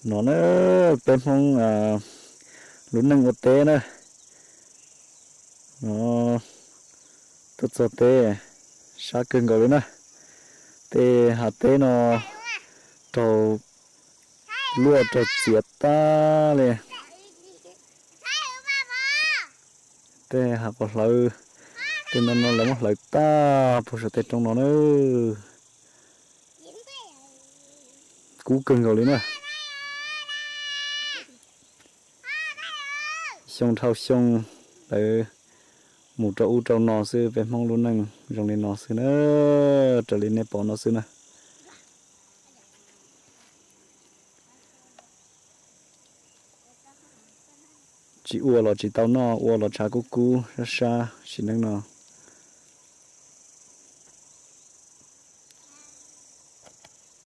No na, peb Hmoob lub neej ua teb na. No, tuaj txog teb sab kawg nkaus li na. Tej hav teb no raug luaj raug txiav tag li. Tej hav quav hlawv, tej no no lawv muab hlawv tag puag saum tej roob no na. Kub kawg nkaus li na. Xyoo dhau xyoo lawv mus rau ub rau no xwb, peb Hmoob lub neej zoo li no xwb na, raws li nej pom no xwb na. Tsis ua los tsis tau noj, ua los tshav kub kub sab sab sim neej no.